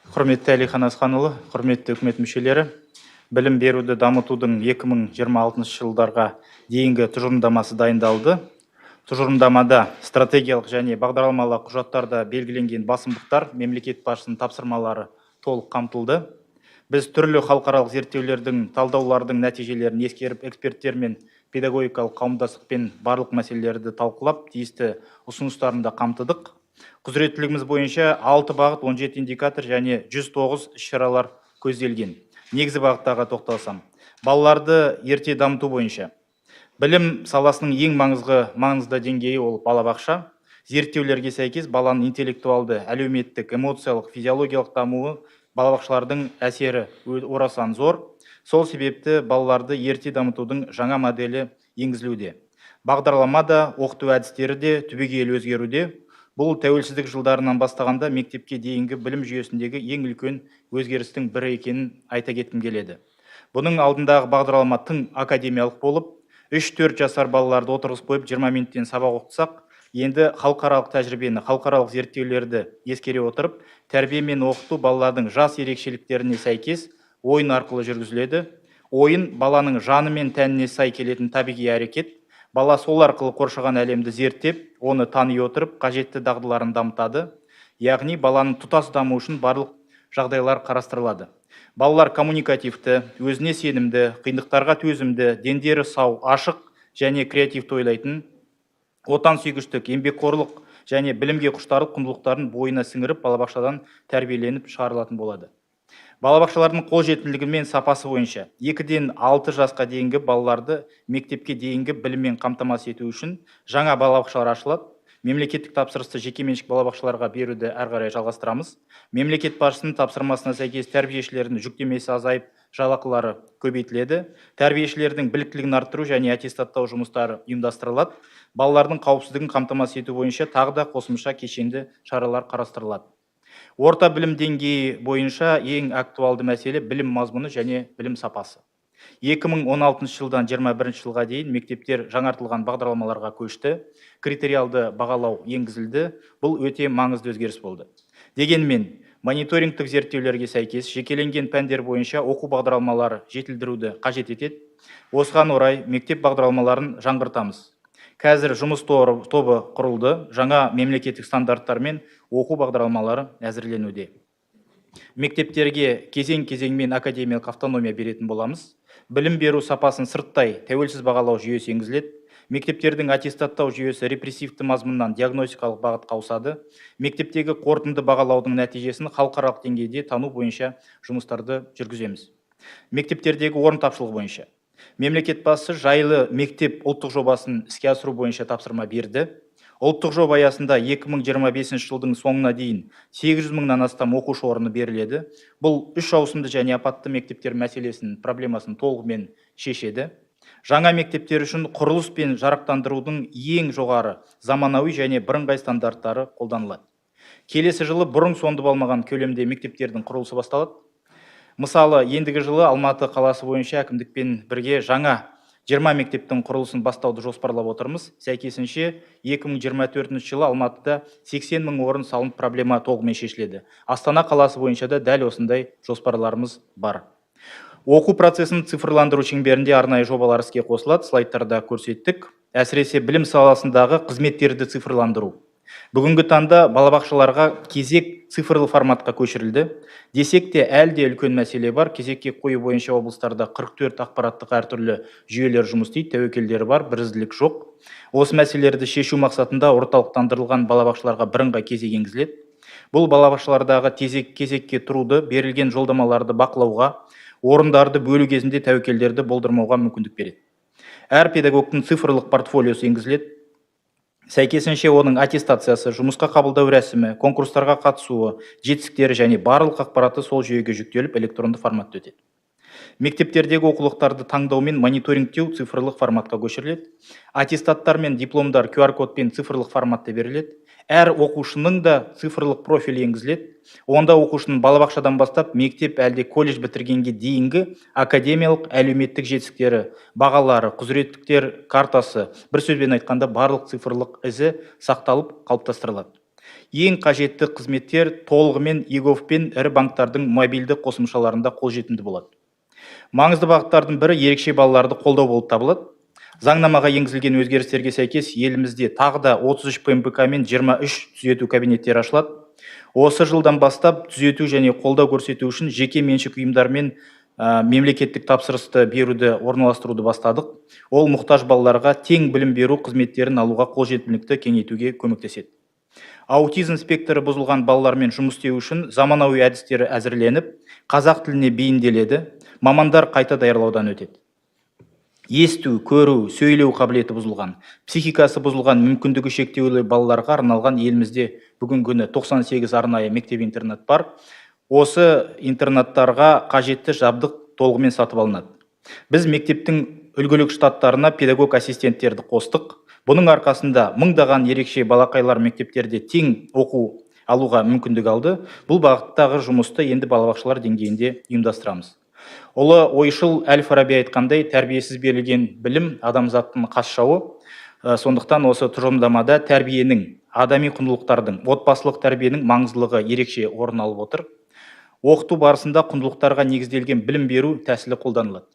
Құрметті Әлихан Асханұлы, құрметті үкімет мүшелері, білім беруді дамытудың 2026 жылдарға дейінгі тұжырымдамасы дайындалды. Тұжырымдамада стратегиялық және бағдарламалық құжаттарда белгіленген басымдықтар, мемлекет басшысының тапсырмалары толық қамтылды. Біз түрлі халықаралық зерттеулердің, талдаулардың нәтижелерін ескеріп, эксперттер мен педагогикалық қауымдастықпен барлық мәселелерді талқылап, тиісті ұсыныстарын да қамтыдық. Құзыреттілігіміз бойынша 6 бағыт, 17 индикатор және 109 іс-шаралар көзделген. Негізгі бағыттарға тоқталсам, балаларды ерте дамыту бойынша білім саласының ең маңызды деңгейі ол балабақша. Зерттеулерге сәйкес, баланың интеллектуалды, әлеуметтік, эмоциялық, физиологиялық дамуы балабақшалардың әсері орасан зор. Сол себепті балаларды ерте дамытудың жаңа моделі енгізілуде. Бағдарлама да, оқыту әдістері де түбегейлі өзгеруде. Бұл тәуелсіздік жылдарынан бастағанда мектепке дейінгі білім жүйесіндегі ең үлкен өзгерістің бірі екенін айта кеткім келеді. Бұның алдындағы бағдарлама тың академиялық болып, 3-4 жасар балаларды отырғызып қойып 20 минуттен сабақ оқытсақ, енді халықаралық тәжірибені, халықаралық зерттеулерді ескере отырып, тәрбие мен оқыту балалардың жас ерекшеліктеріне сәйкес ойын арқылы жүргізіледі. Ойын баланың жаны мен тәніне сай келетін табиғи әрекет. Бала сол арқылы қоршаған әлемді зерттеп, оны тани отырып, қажетті дағдыларын дамытады. Яғни баланың тұтас дамуы үшін барлық жағдайлар қарастырылады. Балалар коммуникативті, өзіне сенімді, қиындықтарға төзімді, дендері сау, ашық және креативті ойлайтын, отансүйгіштік, еңбекқорлық және білімге құштарлық құндылықтарын бойына сіңіріп, балабақшадан тәрбиеленіп шығарылатын болады. Балабақшалардың қолжетімділігі мен сапасы бойынша 2-ден 6 жасқа дейінгі балаларды мектепке дейінгі біліммен қамтамасыз ету үшін жаңа балабақшалар ашылады. Мемлекеттік тапсырысты жекеменшік балабақшаларға беруді әрі қарай жалғастырамыз. Мемлекет басшысының тапсырмасына сәйкес тәрбиешілердің жүктемесі азайып, жалақылары көбейтіледі. Тәрбиешілердің біліктілігін арттыру және аттестаттау жұмыстары ұйымдастырылады. Балалардың қауіпсіздігін қамтамасыз ету бойынша тағы да қосымша кешенді шаралар қарастырылады. Орта білім деңгейі бойынша ең актуалды мәселе білім мазмұны және білім сапасы. 2016 жылдан 21 жылға дейін мектептер жаңартылған бағдарламаларға көшті, критериалды бағалау енгізілді. Бұл өте маңызды өзгеріс болды. Дегенмен, мониторингтік зерттеулерге сәйкес жекеленген пәндер бойынша оқу бағдарламалары жетілдіруді қажет етеді. Осыған орай мектеп бағдарламаларын жаңғыртамыз. Қазір жұмыс тобы құрылды, жаңа мемлекеттік стандарттармен оқу бағдарламалары әзірленуде. Мектептерге кезең-кезеңмен академиялық автономия беретін боламыз. Білім беру сапасын сырттай тәуелсіз бағалау жүйесі енгізіледі. Мектептердің аттестаттау жүйесі репрессивті мазмұннан диагностикалық бағытқа ауысады. Мектептегі қорытынды бағалаудың нәтижесін халықаралық деңгейде тану бойынша жұмыстарды жүргіземіз. Мектептердегі орын тапшылығы бойынша мемлекет басшысы «Жайлы мектеп» ұлттық жобасын іске асыру бойынша тапсырма берді. Ұлттық жоба аясында 2025 жылдың соңына дейін 800 мыңнан астам оқушы орны беріледі. Бұл үш ауысымды және апатты мектептер мәселесін, проблемасын толығымен шешеді. Жаңа мектептер үшін құрылыс пен жарықтандырудың ең жоғары заманауи және бірыңғай стандарттары қолданылады. Келесі жылы бұрын соңды болмаған көлемде мектептердің құрылысы басталады. Мысалы, ендігі жылы Алматы қаласы бойынша әкімдікпен бірге жаңа 20 мектептің құрылысын бастауды жоспарлап отырмыз. Сәйкесінше, 2024 жылы Алматыда 80 мың орын салынып, проблема толығымен шешіледі. Астана қаласы бойынша да дәл осындай жоспарларымыз бар. Оқу процесін цифрландыру шеңберінде арнайы жобалар іске қосылады. Слайдтарда көрсеттік. Әсіресе білім саласындағы қызметтерді цифрландыру. Бүгінгі таңда балабақшаларға кезек цифрлы форматқа көшірілді. Десек те, әлі де үлкен мәселе бар. Кезекке қою бойынша облыстарда 44 ақпараттық әртүрлі жүйелер жұмыс істейді, тәуекелдері бар, бірізділік жоқ. Осы мәселелерді шешу мақсатында орталықтандырылған балабақшаларға бірыңғай кезек енгізіледі. Бұл балабақшалардағы кезекке тұруды, берілген жолдамаларды бақылауға, орындарды бөлу кезінде тәуекелдерді болдырмауға мүмкіндік береді. Әр педагогтың цифрлық портфолиосы енгізіледі. Сәйкесінше, оның аттестациясы, жұмысқа қабылдау рәсімі, конкурстарға қатысуы, жетістіктері және барлық ақпараты сол жүйеге жүктеліп, электронды форматта өтеді. Мектептердегі оқулықтарды таңдау мен мониторингтеу цифрлық форматқа көшіріледі. Аттестаттар мен дипломдар QR кодпен цифрлық форматта беріледі. Әр оқушының да цифрлық профилі енгізіледі. Онда оқушының балабақшадан бастап мектеп әлде колледж бітіргенге дейінгі академиялық, әлеуметтік жетістіктері, бағалары, құзыреттіктер картасы, бір сөзбен айтқанда, барлық цифрлық ізі сақталып қалыптастырылады. Ең қажетті қызметтер толығымен eGov пен ірі банктардың мобильді қосымшаларында қолжетімді болады. Маңызды бағыттардың бірі ерекше балаларды қолдау болып табылады. Заңнамаға енгізілген өзгерістерге сәйкес елімізде тағы да 33 ПМПК мен 23 түзету кабинеттері ашылады. Осы жылдан бастап түзету және қолдау көрсету үшін жеке меншік ұйымдармен мемлекеттік тапсырысты беруді орналастыруды бастадық. Ол мұқтаж балаларға тең білім беру қызметтерін алуға қолжетімділікті кеңейтуге көмектеседі. Аутизм спектрі бұзылған балалармен жұмыс істеу үшін заманауи әдістері әзірленіп, қазақ тіліне бейімделеді, мамандар қайта даярлаудан өтеді. Есту, көру, сөйлеу қабілеті бұзылған, психикасы бұзылған мүмкіндігі шектеулі балаларға арналған елімізде бүгінгі күні 98 арнайы мектеп-интернат бар. Осы интернаттарға қажетті жабдық толығымен сатып алынады. Біз мектептің үлгілік штаттарына педагог ассистенттерді қостық. Бұның арқасында мыңдаған ерекше балақайлар мектептерде тең оқу алуға мүмкіндік алды. Бұл бағыттағы жұмысты енді балабақшалар деңгейінде ұйымдастырамыз. Ұлы ойшыл Әл-Фараби айтқандай, тәрбиесіз берілген білім адамзаттың қас жауы. Сондықтан осы тұжырымдамада тәрбиенің, адами құндылықтардың, отбасылық тәрбиенің маңыздылығы ерекше орын алып отыр. Оқыту барысында құндылықтарға негізделген білім беру тәсілі қолданылады.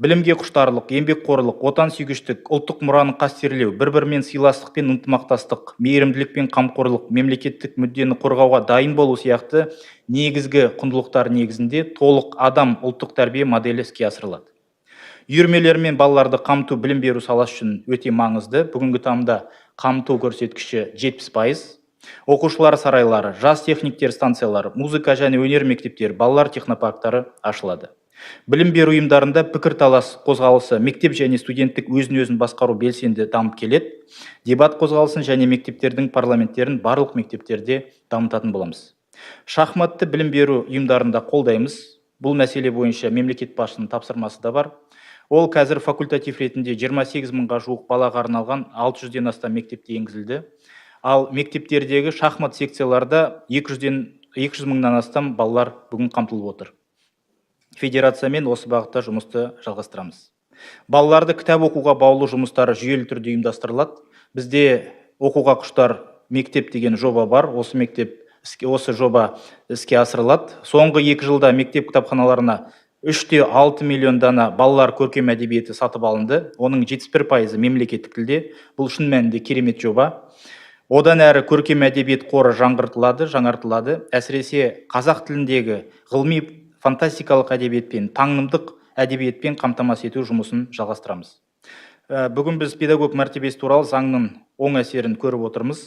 Білімге құштарлық, еңбекқорлық, отансүйгіштік, ұлттық мұраны қастерлеу, бір-бірімен сыйластық пен ынтымақтастық, мейірімділік пен қамқорлық, мемлекеттік мүддені қорғауға дайын болу сияқты негізгі құндылықтар негізінде толық адам ұлттық тәрбие моделі іске асырылады. Үйірмелер мен балаларды қамту білім беру саласы үшін өте маңызды. Бүгінгі таңда қамту көрсеткіші 70%. Оқушылар сарайлары, жас техниктер станциялары, музыка және өнер мектептері, балалар технопарктары ашылады. Білім беру ұйымдарында пікірталас қозғалысы, мектеп және студенттік өзін-өзін басқару белсенді дамып келеді. Дебат қозғалысын және мектептердің парламенттерін барлық мектептерде дамытатын боламыз. Шахматты білім беру ұйымдарында қолдаймыз. Бұл мәселе бойынша мемлекет басшысының тапсырмасы да бар. Ол қазір факультатив ретінде 28 мыңға жуық балаға арналған 600-ден астам мектепте енгізілді. Ал мектептердегі шахмат секцияларда 200 мыңнан астам балалар бүгін қамтылып отыр. Федерациямен осы бағытта жұмысты жалғастырамыз. Балаларды кітап оқуға баулу жұмыстары жүйелі түрде ұйымдастырылады. Бізде оқуға құштар мектеп деген жоба бар. Осы жоба іске асырылады. Соңғы 2 жылда мектеп кітапханаларына 3,6 миллион дана балалар көркем әдебиеті сатып алынды. Оның 71% мемлекеттік тілде. Бұл шын мәнінде керемет жоба. Одан әрі көркем әдебиет қоры жаңғыртылады, жаңартылады. Әсіресе қазақ тіліндегі ғылыми фантастикалық әдебиетпен, таңнымдық әдебиетпен қамтамасыз ету жұмысын жалғастырамыз. Бүгін біз педагог мәртебесі туралы заңның оң әсерін көріп отырмыз.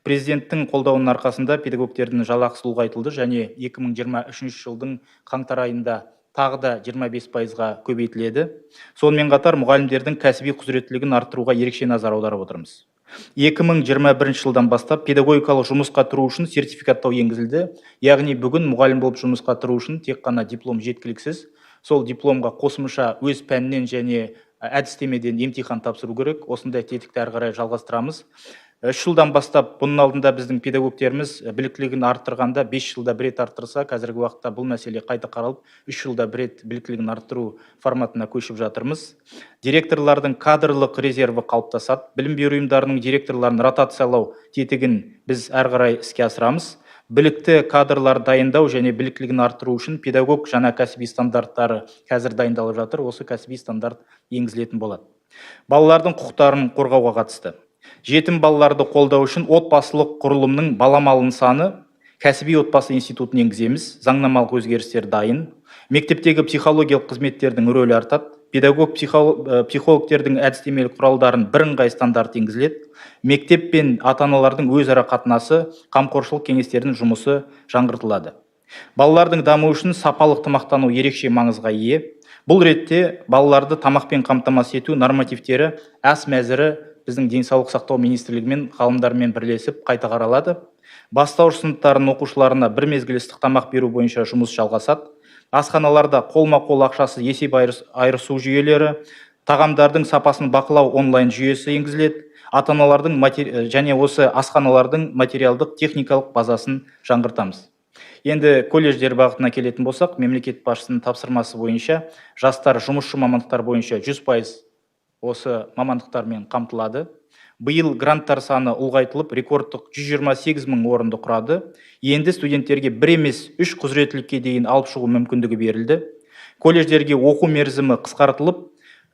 Президенттің қолдауының арқасында педагогтердің жалақысы ұлғайтылды және 2023 жылдың қаңтар айында тағы да 25%-ға көбейтіледі. Сонымен қатар мұғалімдердің кәсіби құзыреттілігін арттыруға ерекше назар аударып отырмыз. 2021 жылдан бастап педагогикалық жұмысқа тұру үшін сертификаттау енгізілді. Яғни бүгін мұғалім болып жұмысқа тұру үшін тек қана диплом жеткіліксіз. Сол дипломға қосымша өз пәнінен және әдістемеден емтихан тапсыру керек. Осындай тетікті әрі қарай жалғастырамыз. 3 жылдан бастап бұның алдында біздің педагогтеріміз біліктілігін арттырғанда 5 жылда бір рет арттырса, қазіргі уақытта бұл мәселе қайта қаралып, 3 жылда бір рет біліктілігін арттыру форматына көшіп жатырмыз. Директорлардың кадрлық резерві қалыптасады. Білім беру ұйымдарының директорларын ротациялау тетігін біз әрі қарай іске асырамыз. Білікті кадрлар дайындау және біліктілігін арттыру үшін педагог жаңа кәсіби стандарттары қазір дайындалып жатыр. Осы кәсіби стандарт енгізілетін болады. Балалардың құқықтарын қорғауға қатысты. Жетім балаларды қолдау үшін отбасылық құрылымның баламалы нысаны кәсіби отбасы институтын енгіземіз. Заңнамалық өзгерістер дайын. Мектептегі психологиялық қызметтердің рөлі артады. Педагог психологтердің әдістемелік құралдарын бірыңғай стандарт енгізіледі. Мектеп пен ата-аналардың өзара қатынасы, қамқоршылық кеңестерінің жұмысы жаңғыртылады. Балалардың дамуы үшін сапалық тамақтану ерекше маңызға ие. Бұл ретте балаларды тамақпен қамтамасыз ету нормативтері, ас мәзірі біздің денсаулық сақтау министрлігімен, ғалымдармен бірлесіп қайта қаралады. Бастауыш сыныптарының оқушыларына бір мезгіл ыстық тамақ беру бойынша жұмыс жалғасады. Асханаларда қолма-қол ақшасыз есеп айырысу жүйелері, тағамдардың сапасын бақылау онлайн жүйесі енгізіледі. Ата-аналардың және осы асханалардың материалдық техникалық базасын жаңғыртамыз. Енді колледждер бағытына келетін болсақ, мемлекет басшысының тапсырмасы бойынша жастар жұмысшы мамандықтар бойынша 100% осы мамандықтармен қамтылады. Биыл гранттар саны ұлғайтылып, рекордтық 128 мың орынды құрады. Енді студенттерге бір емес, үш құзыреттілікке дейін алып шығу мүмкіндігі берілді. Колледждерге оқу мерзімі қысқартылып,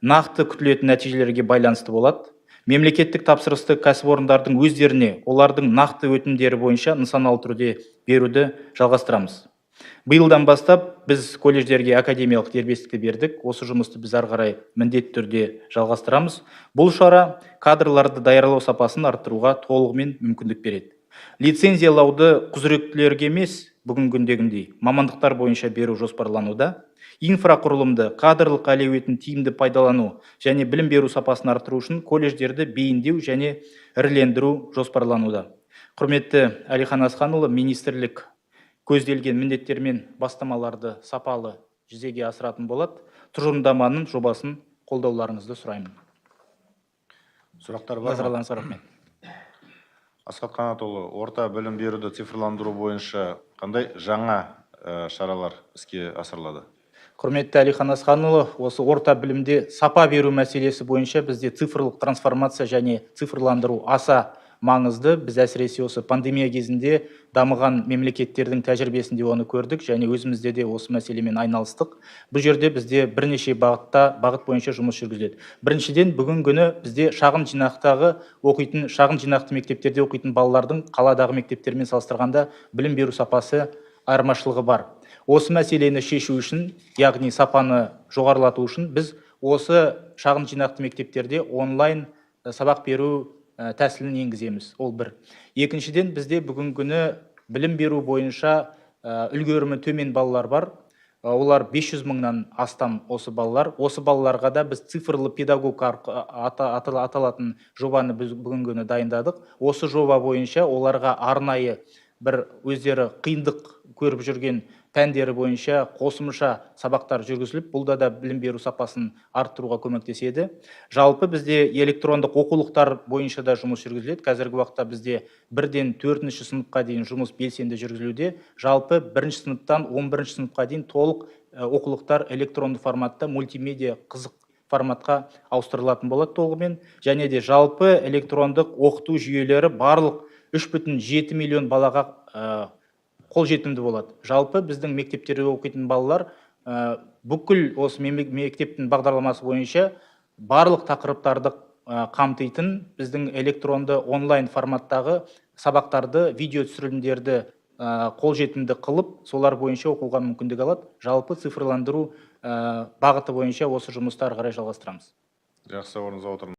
нақты күтілетін нәтижелерге байланысты болады. Мемлекеттік тапсырысты кәсіпорындардың өздеріне, олардың нақты өтінімдері бойынша нысаналы түрде беруді жалғастырамыз. Биылдан бастап біз колледждерге академиялық дербестікті бердік. Осы жұмысты біз ары қарай міндетті түрде жалғастырамыз. Бұл шара кадрларды даярлау сапасын арттыруға толығымен мүмкіндік береді. Лицензиялауды құзыреттілерге емес, бүгінгі күндегіндей мамандықтар бойынша беру жоспарлануда. Инфрақұрылымды, кадрлық әлеуетін тиімді пайдалану және білім беру сапасын арттыру үшін колледждерді бейіндеу және ірілендіру жоспарлануда. Құрметті Әлихан Асханұлы, министрлік көзделген міндеттер мен бастамаларды сапалы жүзеге асыратын болады. Тұжырымдаманың жобасын қолдауларыңызды сұраймын. Сұрақтар бар ма? Назарларыңызға рахмет. Асхат Қанатұлы, орта білім беруді цифрландыру бойынша қандай жаңа шаралар іске асырылады? Құрметті Әлихан Асханұлы, осы орта білімде сапа беру мәселесі бойынша бізде цифрлық трансформация және цифрландыру аса маңызды. Біз әсіресе осы пандемия кезінде дамыған мемлекеттердің тәжірибесінде оны көрдік және өзімізде де осы мәселемен айналыстық. Бұл жерде бізде бірнеше бағыт бойынша жұмыс жүргізіледі. Біріншіден, бүгінгі күні бізде шағын жинақтағы оқитын, шағын жинақты мектептерде оқитын балалардың қаладағы мектептермен салыстырғанда білім беру сапасы айырмашылығы бар. Осы мәселені шешу үшін, яғни сапаны жоғарылату үшін біз осы шағын жинақты мектептерде онлайн сабақ беру тәсілін енгіземіз. Ол бір. Екіншіден, бізде бүгінгі күні білім беру бойынша үлгерімі төмен балалар бар. Олар 500 мыңнан астам осы балалар. Осы балаларға да біз цифрлы педагог аталатын жобаны біз бүгінгі күні дайындадық. Осы жоба бойынша оларға арнайы бір өздері қиындық көріп жүрген пәндері бойынша қосымша сабақтар жүргізіліп, бұл да білім беру сапасын арттыруға көмектеседі. Жалпы бізде электрондық оқулықтар бойынша да жұмыс жүргізіледі. Қазіргі уақытта бізде бірден төртінші сыныпқа дейін жұмыс белсенді жүргізілуде. Жалпы бірінші сыныптан 11 сыныпқа дейін толық оқулықтар электронды форматта, мультимедиа қызық форматқа ауыстырылатын болады толығымен. Және де жалпы электрондық оқыту жүйелері барлық 3,7 миллион балаға қолжетімді болады. Жалпы біздің мектептерде оқитын балалар бүкіл осы мектептің бағдарламасы бойынша барлық тақырыптарды қамтитын біздің электронды онлайн форматтағы сабақтарды, видео түсірілімдерді қолжетімді қылып, солар бойынша оқуға мүмкіндік алады. Жалпы цифрландыру бағыты бойынша осы жұмысты ары қарай жалғастырамыз. Жақсы, орныңызға отырыңыз.